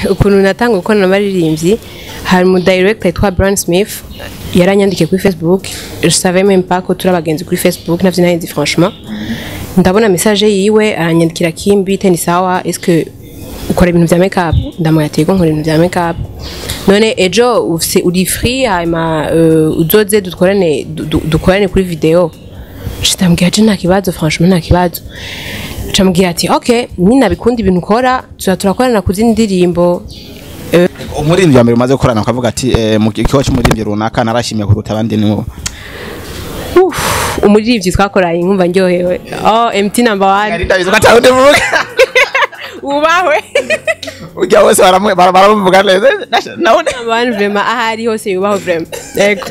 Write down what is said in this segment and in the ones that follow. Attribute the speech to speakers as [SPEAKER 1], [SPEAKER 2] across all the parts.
[SPEAKER 1] Ukuntu natanga gukorana n'abaririmbyi, hari mu director yitwa Brian Smith yaranyandikiye kuri Facebook. Je savais même pas ko turi abagenzi kuri Facebook, navyo nari nzi franchement. Ndabona message yiwe, aranyandikira: "Kimbi, bite? Ni sawa? Est-ce que ukora ibintu vya makeup?" Ndamubwira ati: "Yego, nkora ibintu vya makeup." "None ejo ufise uri free? Hanyuma uzoze dukorane dukorane kuri video." Ndamubwira ati: "Nta kibazo, franchement nta kibazo." Camubwira ati: "Okay, ninabikunda ibintu ukora, tuza turakorana ku zindi ndirimbo."
[SPEAKER 2] Umuririmbyi wa mbere umaze gukorana ukavuga ati mu kigo cy'umuririmbyi runaka narashimye kuruta abandi ni wowe?
[SPEAKER 1] Uf, umuririmbyi twakoranye nkumva ndyohewe, oh, MT Number One.
[SPEAKER 2] Ndabizi ko atawundi muvuga.
[SPEAKER 1] Ubahwe.
[SPEAKER 2] Ujya wese baramuvuga neza nawe.
[SPEAKER 1] Number One vraiment, aho ari hose yubahwe vraiment, yego.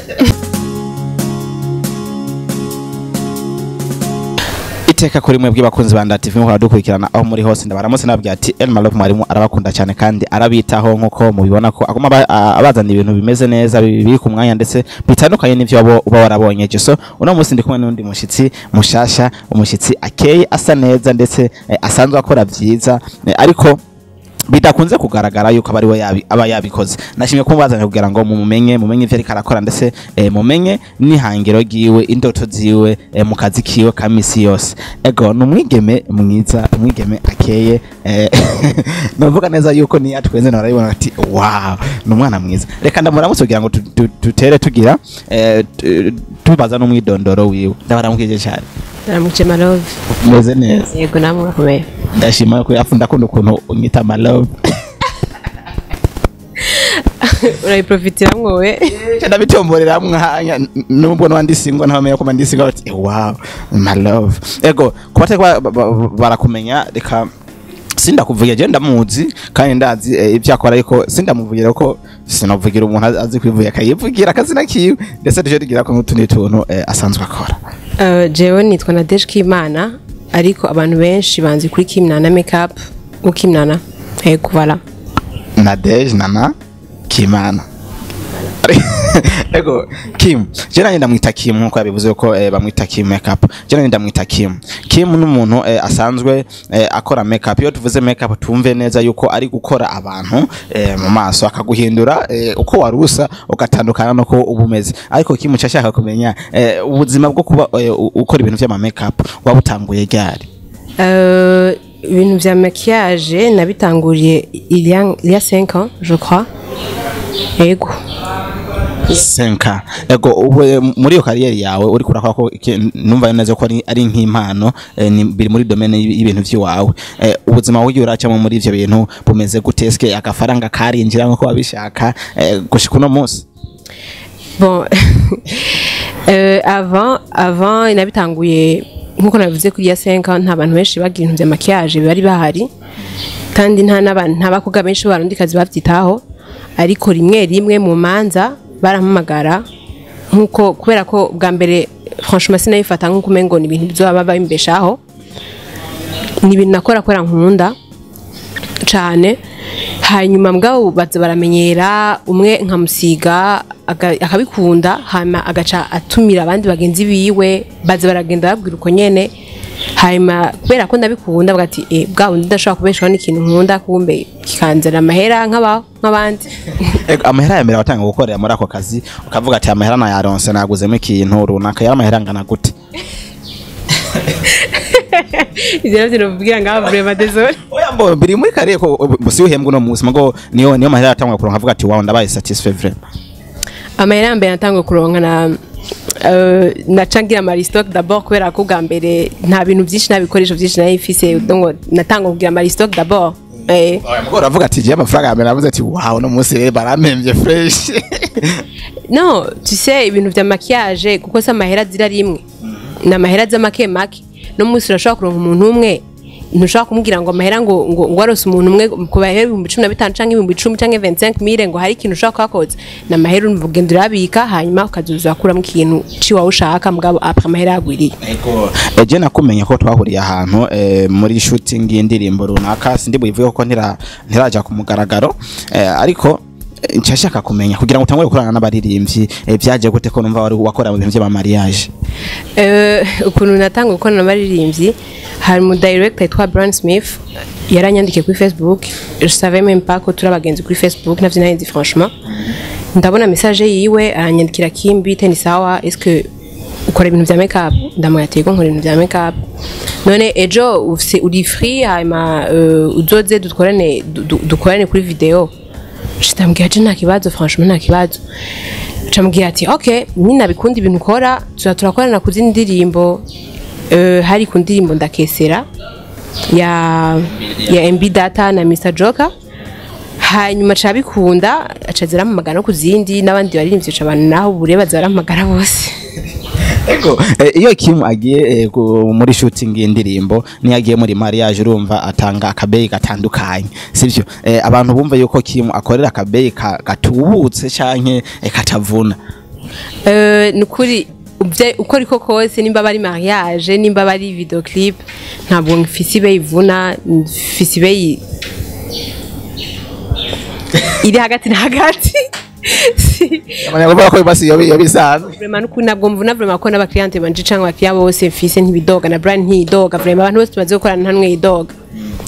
[SPEAKER 2] Iteka kuri mwebwe bakunzi ba Nda TV muhora dukurikirana aho muri hose, ndabaramutse, nababwira ati El Malove mwarimu arabakunda cyane kandi arabitaho, nkuko mubibona ko aguma abazana ibintu bimeze neza, biri ku mwanya ndetse bitandukanye n'ivyo uba warabonye ejo. So uno munsi ndi kumwe n'undi mushitsi mushasha, umushitsi akeye, asa neza ndetse asanzwe akora vyiza, ariko bidakunze kugaragara yuko aba ariwe aba yabikoze. Nashimye kumubazanira kugira ngo mumumenye, mumenye ivyo ariko arakora, ndetse mumenye n'ihangiro ryiwe, indoto ziwe mu kazi kiwe ka misi yose. Ego, ni umwigeme mwiza, umwigeme akeye, navuga neza yuko niyo atwenze narabibona ati: "Wow, ni umwana mwiza." Reka ndamuramutse kugira ngo tutere tugira tubaza n'umwidondoro wiwe. Ndabaramukije cyane.
[SPEAKER 1] Ndaramutse, Malove.
[SPEAKER 2] Umeze neza?
[SPEAKER 1] Yego, namwe urakomeye?
[SPEAKER 2] Ndashima ko afu ndakunda ukuntu unyita Malove.
[SPEAKER 1] Urabiprofitiramwo we.
[SPEAKER 2] Ndabitomborera mwanya nubwo nwandi singo ntabamenya ko ndi singo, bati: "Wow, my love." Ego, kuba barakumenya, reka sindakuvugira. Je ndamuzi kandi ndazi ibyo akora, ariko sindamuvugira ko sinavugira umuntu azi kwivugira akayivugira akazina kiwe, ndetse tuje tugira ko n'utundi tuntu asanzwe akora.
[SPEAKER 1] Jewe nitwa Nadege Kimana, ariko abantu benshi banzi kuri Kimnana Makeup, ukimnana, yego, voilà.
[SPEAKER 2] Nadege Nana Kimana. Ego, Kim, je nanjye ndamwita Kim nkuko yabivuze ko bamwita Kim Makeup. Je nanjye ndamwita Kim. Kim ni umuntu asanzwe akora makeup. Iyo tuvuze makeup, tumve neza yuko ari gukora abantu mu maso, akaguhindura uko warusa ugatandukana nuko uba umeze. Ariko Kim, nshaka kumenya ubuzima bwo kuba ukora ibintu vy'ama makeup wabutanguye ryari?
[SPEAKER 1] Ibintu vya maquillage nabitanguriye il y a 5 ans, je crois, yego.
[SPEAKER 2] Senka, ego. Ubu muri iyo carrière yawe uri kurakora ko numva neza ko ari nk'impano, biri muri domaine y'ibintu vy'iwawe, ubuzima wagiye uracamo muri ivyo bintu bumeze gute? Eske agafaranga karinjira nkuko wabishaka gushika uno munsi?
[SPEAKER 1] Bon, avant nabitanguye nkuko nabivuze kuri ya 5 ans, nta bantu benshi bagira ibintu vya maquillage bari bahari, kandi nta n'abantu, nta bakobwa benshi b'abarundikazi bavyitaho. Ariko rimwe rimwe mu manza barampamagara, nkuko kubera ko bwa mbere franchement sinabifata nkuko umengo ni ibintu bizoba bimbeshaho, ni ibintu nakora kubera nkunda cane. Hanyuma mbwabo baza baramenyera, umwe nkamusiga akabikunda, hanyuma agaca atumira abandi bagenzi biwe, baza baragenda babwira uko nyene. Hanyuma kubera ko ndabikunda, bavuga ati: "Eh, bwa bundi ndashobora kubeshaho n'ikintu nkunda, kumbe kikanzana amahera nk'abandi."
[SPEAKER 2] Ego, amahera ya mbere watanga gukorera muri ako kazi ukavuga ati: "Amahera nayaronse, naguzemo ikintu runaka," yari amahera angana gute?
[SPEAKER 1] Ivyo navyo novugira ngaho, vraiment désolé.
[SPEAKER 2] Oya, mbo biri muri carrière ko si uhembwa uno munsi, mugo niyo mahera yatangwa kuronka avuga ati: "Wow, ndabaye satisfait vraiment."
[SPEAKER 1] Amahera ya mbere natanguye kuronka na naca ngira ama restock d'abord, kubera ko bwa mbere nta bintu byinshi, nta bikoresho byinshi nari mfise, donc natanga kugira ama restock d'abord.
[SPEAKER 2] Oya, mugo uravuga ati: "Je amafaranga ya mbere navuze ati wow, uno munsi rero barampemvye fresh."
[SPEAKER 1] Non, tu sais, ibintu vya maquillage, kuko si amahera azira rimwe, ni amahera aza make make. No munsi urashobora kuronka umuntu umwe, ntushobora kumubwira ngo amahera ngo warose umuntu umwe ku bahera 15,000 canke 10,000 canke 25,000 ngo hari ikintu ushobora kuhakoza. Ni amahera ugenda urabika, hanyuma ukazoza urakuramo ikintu ciwawe ushaka, mugabo après amahera yagwiriye.
[SPEAKER 2] Ego, eje nakumenya ko twahuriye ahantu muri shooting y'indirimbo runaka, sindi buyivuge kuko ntiraja ku mugaragaro, ariko Nshashaka kumenya kugira ngo utangure gukorana n'abaririmbyi, vyaje gute, ko numva wari wakora mu bintu vy'ama mariage?
[SPEAKER 1] Ukuntu natanga gukorana n'abaririmbyi, hari umu director yitwa Brian Smith yaranyandikiye kuri Facebook. Je savais même pas ko turi abagenzi kuri Facebook, navyo nari nzi franchement. Ndabona message yiwe, aranyandikira: "Kim, bite? Ni sawa? Est-ce que ukora ibintu vya makeup?" Ndamubwira ati: "Yego, nkora ibintu vya makeup." "None ejo ufise uri free? Hanyuma uzoze dukorane, dukorane kuri video." Ndamubwira ati: "Nta kibazo, franchement nta kibazo." Camubwira ati: "Ok, ninabikunda ibintu ukora, tuza turakorana ku zindi ndirimbo." Hari ku ndirimbo Ndakesera ya MB Data na Mr Joker. Hanyuma ca bikunda, aca zirampamagara no ku zindi n'abandi baririmbyi, ca abantu naho bure baza barampamagara bose.
[SPEAKER 2] Ego, iyo Kim agiye muri shooting y'indirimbo niyo agiye muri mariage, urumva atanga akabeyi gatandukanye, sivyo? Abantu bumva yuko Kim akorera akabeyi gatubutse canke katavuna.
[SPEAKER 1] Nukuri uko ariko kose, nimba bari mariage, nimba bari video clip, ntabwo mfise ibeyi ivuna, mfise ibeyi iri hagati na hagati.
[SPEAKER 2] Abanyamakuru ko basi yo bisanzwe.
[SPEAKER 1] Vraiment nukuri ntabwo mvuna vraiment, ko n'abakiriya banje canke abakiriya bose mfise ntibidoga, na brand ntidoga. Vraiment abantu bose tumaze gukorana nta n'umwe yidoga.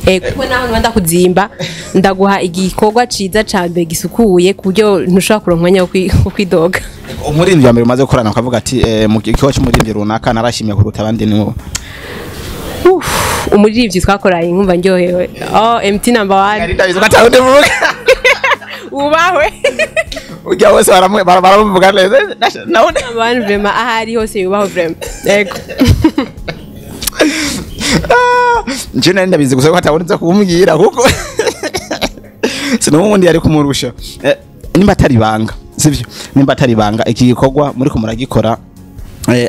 [SPEAKER 1] Kuko naho nba ndakuzimba, ndaguha igikorwa ciza ca mbere gisukuye, ku buryo ntushobora kuronka umwanya wo kwidoga.
[SPEAKER 2] Umuririmbyi wa mbere umaze gukorana ukavuga ati mu gikorwa c'umuririmbyi runaka narashimye kuruta abandi ni wowe?
[SPEAKER 1] Uf, umuririmbyi twakoranye nkumva ndyohewe, oh, MT number one.
[SPEAKER 2] Ndabizi ko atawundi muvuga.
[SPEAKER 1] Ubahwe.
[SPEAKER 2] Ujya wese baramuvuga neza nawe.
[SPEAKER 1] Number one vraiment, aho ari hose yubahwe vraiment, yego.
[SPEAKER 2] Nje nari ndabizi gusa ko atawundi nza kumubwira, kuko sinumva undi yari kumurusha. Nimba atari ibanga, sivyo, nimba atari ibanga, iki gikorwa muri ko muragikora,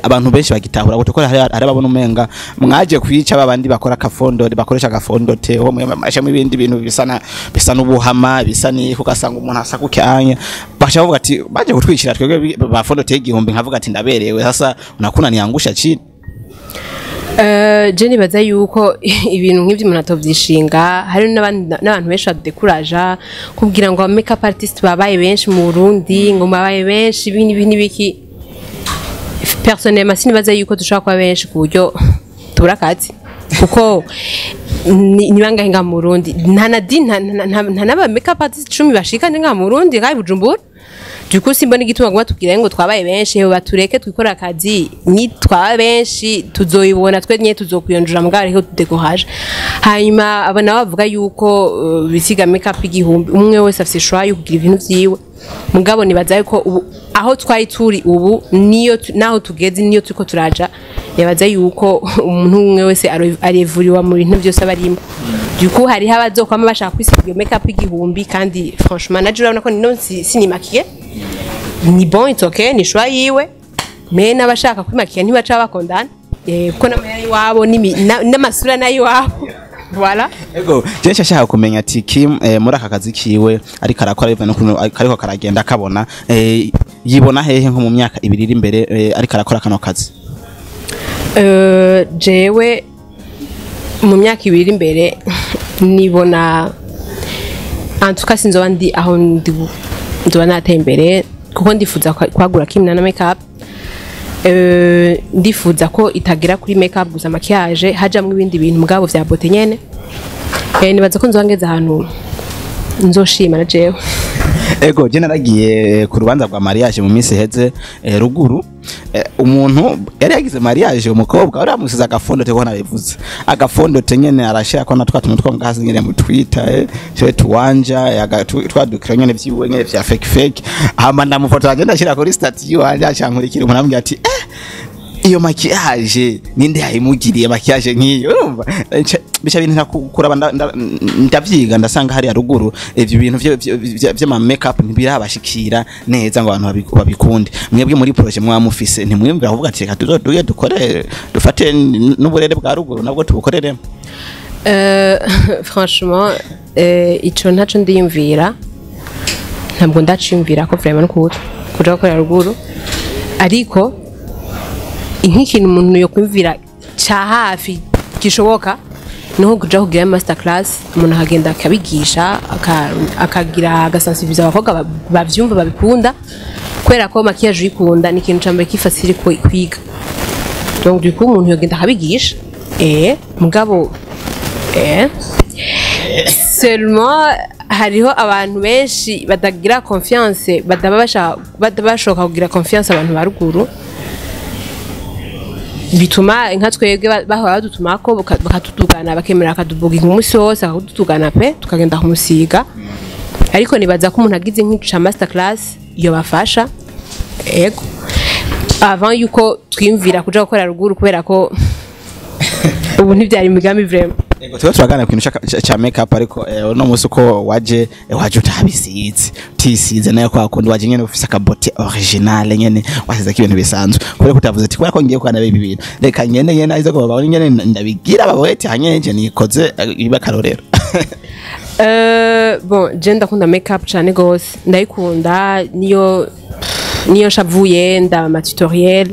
[SPEAKER 2] abantu benshi bagitahura gute? Ko hari ababona umenga mwaje kwica babandi bakora akafondo, bakoresha agafondote ho mwe mashamo ibindi bintu bisa na bisa n'ubuhama, bisa n'iko, ugasanga umuntu asa kucyanya, bacha bavuga ati baje kutwicira twebwe bafondote 1000. Nkavuga ati ndaberewe, sasa unakuna niangusha chini.
[SPEAKER 1] Je nibaza yuko ibintu nk'ivyo umuntu atovyishinga. Hari n'abantu benshi badekuraja kubwira ngo aba makeup artist babaye benshi mu Burundi, ngo babaye benshi, ibi n'ibi n'ibiki. Personnellement sinibaza yuko dushobora kuba benshi ku buryo tubura akazi, kuko ni bangahe ngaha mu Burundi? Nta na di nta n'aba makeup artist 10 bashika ngaha mu Burundi, ngaha i Bujumbura. Du coup simbona igituma ngo batubwire ngo twabaye benshi. Hewe, batureke twikore akazi. Ni twaba benshi tuzoyibona, twe nyene tuzokwiyonjura, mugabo ariko tudekohaje. Hanyuma aba nabo bavuga yuko bisiga makeup 1000, umwe wese afise choix yo kugira ibintu vyiwe. Mugabo nibaza yuko ubu aho twari turi ubu niyo naho tugeze, niyo turiko turaja. Nibaza yuko umuntu umwe wese arevuriwa mu bintu byose aba arimo. Du coup hariho abazokwama bashaka kwisiga iyo makeup 1000, kandi franchement naje urabona ko nino sinimakiye, ni bon, it's okay, ni choix yiwe. Mais n'abashaka kwimakiya ntibaca bakondana, kuko n'amahera y'iwabo n'amasura nayo iwabo, voilà.
[SPEAKER 2] Ego, je nshaka kumenya ati Kim, muri aka kazi kiwe ariko arakora, biva n'ukuntu ariko karagenda akabona, yibona hehe nko mu myaka 2 iri imbere, ariko arakora kano kazi?
[SPEAKER 1] Jewe mu myaka 2 iri imbere nibona, en tout cas sinzoba ndi aho ndi ubu. Nzoba nateye imbere, kuko ndifuza kwagura Kim Nana Makeup. Ndifuza ko itagera kuri makeup gusa, maquillage, hajamwo ibindi bintu mugabo vya beauté nyene. Nibaza ko nzoba ngeze ahantu nzoshima na jewe.
[SPEAKER 2] Ego, je naragiye ku rubanza rwa mariage mu minsi iheze, ruguru, umuntu yari yagize mariage, umukobwa wari yamusize agafondote, ko nabivuze agafondote nyene, arashira ko na twa tuntu two ngazi nyene mu Twitter, cyo tuwanja twadukira nyene vyiwe nyene vya fake fake. Hama ndamufotora, agenda ashira kuri statut yiwanje, acankurikira umuntu ambwira ati: "Eh, iyo maquillage ninde yayimugiriye maquillage nk'iyo?" Urumva bica bintu kuraba ndavyiga, ndasanga hariya ruguru ivyo bintu vy'ama makeup ntibirabashikira neza ngo abantu babikunde. Mwebwe muri projet mwa mufise, ntimwiyumvira kuvuga ati reka tuzoduye dukore, dufate n'uburere bwa ruguru nabwo tubukoreremo?
[SPEAKER 1] Franchement, ico ntaco ndiyumvira, ntabwo ndaciyumvira ko vraiment nukuri kuja gukorera ruguru. Ariko nk'ikintu umuntu yokwiyumvira ca hafi gishoboka Niho kuja kugira master class, umuntu akagenda akabigisha, akagira agasensibiliza abakobwa bavyumva, babikunda, kubera ko maquillage uyikunda ni ikintu ca mbere ki facile kwiga. Donc du coup umuntu yogenda akabigisha, mugabo seulement hariho abantu benshi batagira confiance, badaba bashaka, badaba bashoka kugira confiance abantu ba ruguru, bituma nka twebwe bahora badutumako, bakatutugana, bakemera bakadubuginga umunsi wose, bakadutugana pe, tukagenda kumusiga. Ariko nibaza ko umuntu agize nk'ico ca master class yobafasha, ego, avant yuko twiyumvira kuja gukora ruguru, kubera ko ubu ntivyari imigambi vraiment.
[SPEAKER 2] Ego, tuba turaganira ku kintu ca make up, ariko uno munsi uko waje, waje utabisize, utisize nayo kwa kundi, waje nyene ufise aka beauté originale nyene, wasizeko ibintu bisanzwe. Kubera ko utavuze ati kubera ko ngiye kwana ibi bintu, reka nyene nyene aizo ko babone nyene ndabigira, babone ati hanye nje nikoze, iba karorero.
[SPEAKER 1] Bon, je ndakunda make up cyane gose, ndayikunda. Niyo nshavuye ndaba ama tutoriel,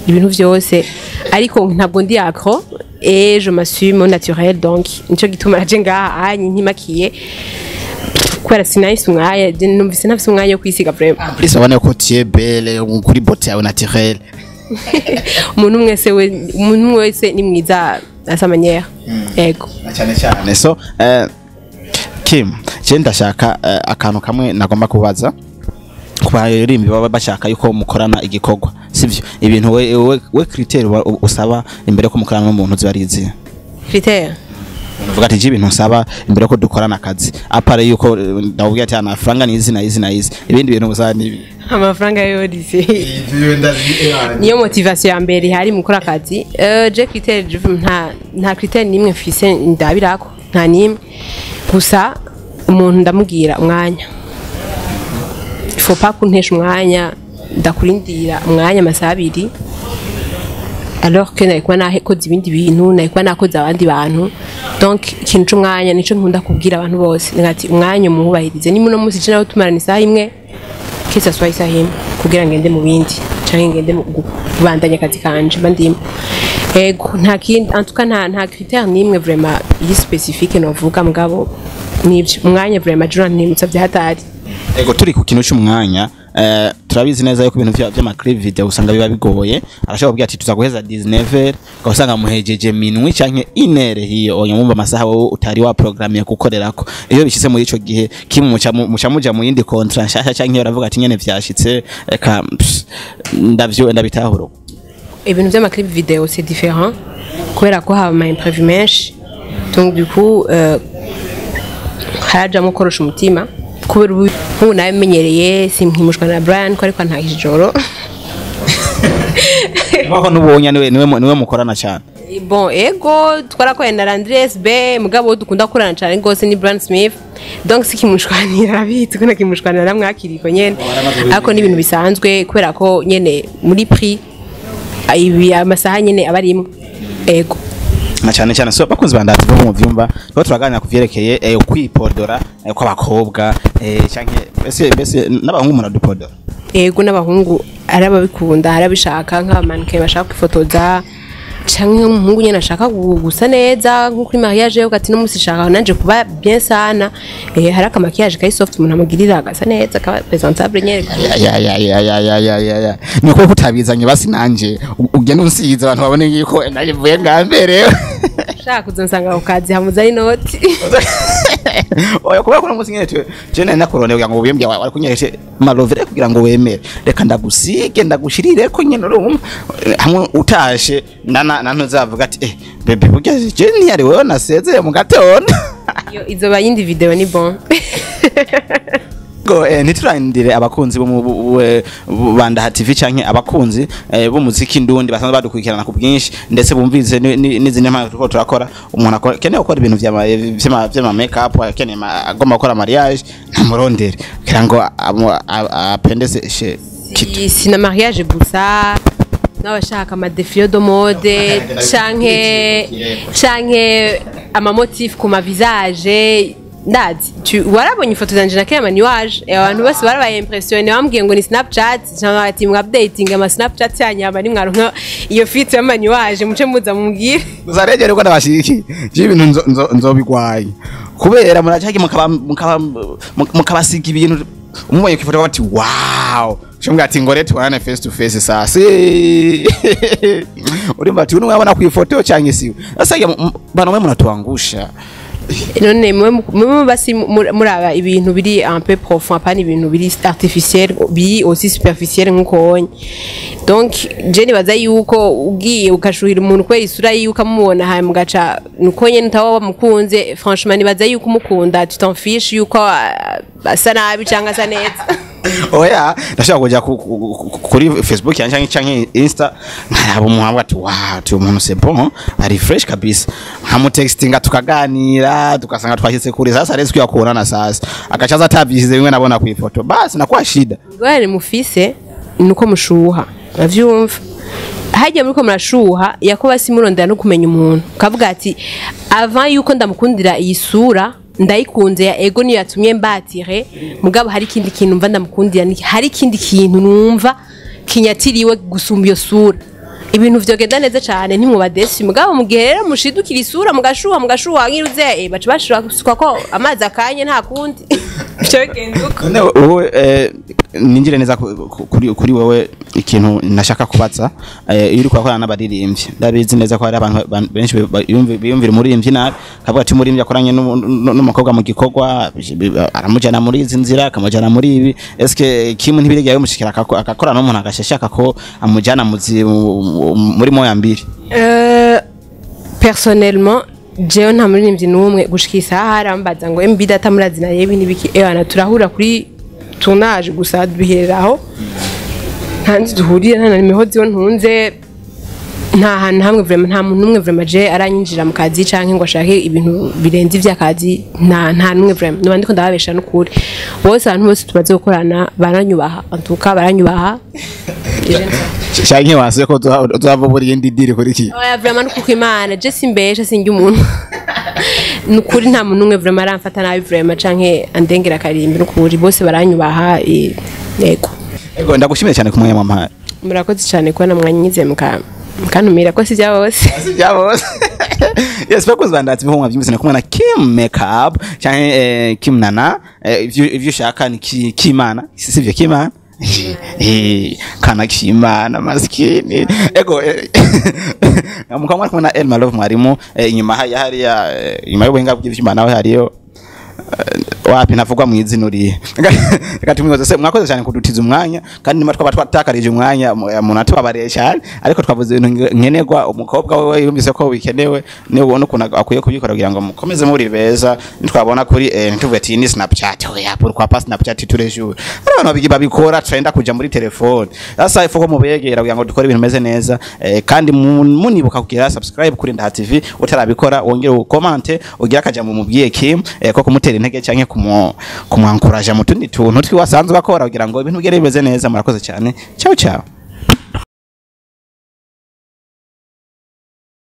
[SPEAKER 1] ibintu vyose, ariko ntabwo ndi accro et je m'assume au naturel. Donc nico gituma naje ngaha anyi ntimakiye, kubera sinahise umwanya, je numvise ntafise umwanya wo kwisiga vraiment.
[SPEAKER 2] Plus babone ko tu es belle kuri beauté yawe naturelle.
[SPEAKER 1] Umuntu mwese we, umuntu wese ni mwiza à sa manière, ego.
[SPEAKER 2] Na cyane cyane. So Kim, je ndashaka akantu kamwe nagomba kubaza ku baririmbi baba bashaka yuko mukorana igikorwa, sivyo? Ibintu we critère usaba imbere ko mukorana n'umuntu ziba ari izihe?
[SPEAKER 1] Critère?
[SPEAKER 2] Uvuga ati je ibintu nsaba imbere ko dukorana akazi, à part yuko ndakubwira ati amafaranga ni izi na izi na izi, ibindi bintu usaba ni ibi.
[SPEAKER 1] Amafaranga yose niyo motivation ya mbere ihari mu gukora akazi. Je critère, nta critère nimwe mfise ndabirako, nta nimwe. Gusa umuntu ndamubwira umwanya, il faut pas kuntesha umwanya, ndakurindira umwanya amasaha 2 alors que nari kuba nakoze ibindi bintu, nari kuba nakoze abandi bantu. Donc ikintu c'umwanya nico nkunda kubwira abantu bose, ni ati umwanya umuwubahirize. Ni muno munsi je nawe tumarana isaha imwe, que ça soit isaha imwe kugira ngende mu bindi canke ngende mu kubandanya akazi kanje mba ndimo. Ego, nta kindi, en tout cas nta critère nimwe vraiment iri spécifique novuga, mugabo nivyo, umwanya vraiment jura ntimutsa hatari.
[SPEAKER 2] Ego, turi ku kintu c'umwanya, turabizi neza yuko ibintu vy'ama clip video usanga biba bigoye. Arashobora kubwira ati tuza guheza 19h, ugasanga muhejeje minuit canke inere hiyo onya, mumva amasaha wowe utari wa programme gukorerako. Iyo bishitse muri ico gihe kimwe, muca muja mu yindi contrat nshasha, canke uravuga ati nyene vyashitse, reka pss, ndavyo ndabitahura?
[SPEAKER 1] Ibintu vy'ama clip video c'est différent, kubera ko haba ama imprévu menshi. Donc du coup harajamwo korosha umutima, kubera ubu nk'ubu nabimenyereye, simpimushwa na Brian ko ariko ntahisha ijoro.
[SPEAKER 2] Aho n'ubunya niwe mukorana cyane?
[SPEAKER 1] Bon, ego, twarakoranye na Landres B, mugabo dukunda gukorana cyane rwose ni Brian Smith. Donc sikimushwanira, arabizi ko nakimushwanira, namwakiriye nyene, ariko ni ibintu bisanzwe, kubera ko nyene muri prix ibi amasaha nyene aba arimwe, ego.
[SPEAKER 2] Na cyane cyane. So bakunzi bandazi bo mu vyumba, tuba turaganira ku vyerekeye kwipodora kw'abakobwa, canke mbese n'abahungu muradupodora?
[SPEAKER 1] Ego, n'abahungu ari ababikunda, hari abishaka, nk'abamanike bashaka kwifotoza, canke umuhungu nyene ashaka gusa neza nko kuri mariage yo ati n'umunsi shaka nanje kuba bien sana. Hari aka maquillage kari soft umuntu amugirira agasa neza, akaba présentable nyene.
[SPEAKER 2] Ya ya ya ya ya ya ya ya ya, ni uko kutabizanye, basi nanje ugenda unsize abantu babone yuko nayivuye bwa mbere.
[SPEAKER 1] Shaka kuzansanga ku kazi hamuza inoti.
[SPEAKER 2] Oya, kubera ko uno munsi nyene je nari nakurondeye kugira ngo ubiyembye, wari kunyereshe malovere kugira ngo wemere, reka ndagusige ndagushirire ko nyene urumva hamwe utashe na ntuzavuga ati bébé, burya je ntiyari wewe nasezeye mu gatondo.
[SPEAKER 1] Iyo izoba yindi video, ni bon.
[SPEAKER 2] Go ntiturandire abakunzi bo mu Bandaha TV canke abakunzi b'umuziki ndundi basanzwe badukurikirana ku bwinshi, ndetse bumvise n'izindi mpano turiko turakora. Umuntu akeneye gukora ibintu vy'ama make up, akeneye agomba gukora mariage, ntamurondere kugira ngo apendeze kitu.
[SPEAKER 1] Si na mariage gusa, n'abashaka ama défilé de mode canke ama motif ku ma visage. Ndazi warabonye ifoto zanje na kera manuage, abantu bose barabaye impressionnés, bambwiye ngo ni Snapchat, cyangwa ati mwa updating ama Snapchat yanyu, aba ni mwaronka iyo filtre ya manuage, muce muza mumbwire.
[SPEAKER 2] Gusa rero ko ndabashiki je ibintu nzobigwaye kubera muracaki mukaba mukabasiga ibintu, umubonye ku ifoto bati wow, shumbwa ati ngore tubonane face to face. Sasa urimba ati uno wabona ku ifoto cyangwa siwe? Sasa bana mwe munatuangusha.
[SPEAKER 1] None mwe basi muraba ibintu biri un peu profond, apana ibintu biri artificiel, biri aussi superficiel nkuko wonye. Donc je nibaza yuko ugiye ukashuhira umuntu kubera isura yiwe, ukamubona hanyuma ugaca nuko nyene utaba wamukunze, franchement nibaza yuko umukunda tu t'en fiches yuko asa nabi cyangwa asa neza.
[SPEAKER 2] Oya, ndashaka kuja kuri Facebook yanje canke Insta, nkaraba umuntu ati wow, tu umuntu c'est bon, ari fresh kabisa, nkamutextinga, tukaganira, tukasanga twashyitse kure. Sasa rero kuonana, sasa agacaza atavyisize bimwe nabona ku ifoto, basi nakuwa shida.
[SPEAKER 1] Ingorane mufise nuko mushuha, uravyumva? Hajya muriko murashuha yakoba si murondera no kumenya umuntu, ukavuga ati avant yuko ndamukundira iyi sura, ndayikunze ya ego niyo yatumye mbatire, mugabo hari ikindi kintu mva ndamukundira, hari ikindi kintu numva kinyatiriwe gusumba iyo sura, ibintu vyogenda neza cane, ntimwuba déçus. Mugabo mu gihe rero mushidukira isura, mugashuha, mugashuha nkiruze, baca bashira gusuka ko amazi akanye, nta kundi bica bigenda uko.
[SPEAKER 2] None wowe, ninjire neza kuri wewe, ikintu nashaka kubaza, iyo uri kubakorana n'abaririmbyi, ndabizi neza ko hari abantu benshi biyumvira umuririmbyi nabi, kavuga ati umuririmbyi akoranye n'umukobwa mu gikorwa aramujyana muri izi nzira, akamujyana muri ibi. Eske kimwe ntibirigera bimushikira agakorana n'umuntu agashaka ko amujyana muri moya mbiri?
[SPEAKER 1] Personnellement jewe nta muririmbyi n'umwe gushika isaha arambaza ngo MB Data murazina yebi nibiki. Ewana, turahura kuri tournage gusa, duhereraho, nta nzi duhuriye, nta na nimero ziwe ntunze, nta hantu hamwe vraiment, nta muntu n'umwe vraiment je aranyinjira mu kazi canke ngo ashake ibintu birenze ivy'akazi, nta n'umwe vraiment. Noba ndiko ndababesha n'ukuri. Bose, abantu bose tumaze gukorana baranyubaha, en tout cas baranyubaha.
[SPEAKER 2] Canke wase ko uzava buri yindi diri kuri iki?
[SPEAKER 1] Oya, vraiment nukuko Imana, je simbesha, sinjya umuntu, nukuri nta muntu n'umwe vraiment aramfata nabi vraiment canke andengera karimbi, nukuri bose baranyubaha, yego.
[SPEAKER 2] Ego, ndagushimiye cyane ku mwanya wampaye.
[SPEAKER 1] Murakoze cyane kubona mwanyize mukantumira, ko si bya bose.
[SPEAKER 2] Byabose. Yes, bakozi bandatse biho mwabyumvise, kumwe na Kim Makeup canke Kim Nana, ivyo ushaka ni Kimana, sivyo? Kimana, kana Kimana maskini. Ego, mukaba kumwe na Elma Love mwarimu, inyuma hariya hariya, inyuma y'ubuhinga bw'ivyuma nawe hariyo wapi navugwa mu izina uriye. Reka tumwibaze se. Mwakoze cyane kudutiza umwanya, kandi nima twaba twatakarije umwanya umuntu atubabariye cyane, ariko twavuze ibintu nkenerwa. Umukobwa we yumvise ko bikenewe, niba ubona ukuntu akwiye kubikora kugira ngo mukomeze muri beza. Nitwabona kuri ntituvuge ati ni Snapchat, oya, pourquoi pas Snapchat tous les jours? Hari abantu babikora trenda kuja muri telefone. Sasa ifu ko mubegera kugira ngo dukore ibintu bimeze neza, kandi munibuka kugira subscribe kuri Ndaha TV utarabikora, wongere ukomante, ugira akaja mu mubwiye Kim, ko kumutera intege canke kumwankuraja mu tundi tuntu twiwasanzwe akora kugira ngo ibintu bigere bimeze neza. Murakoze cyane, ciao ciao.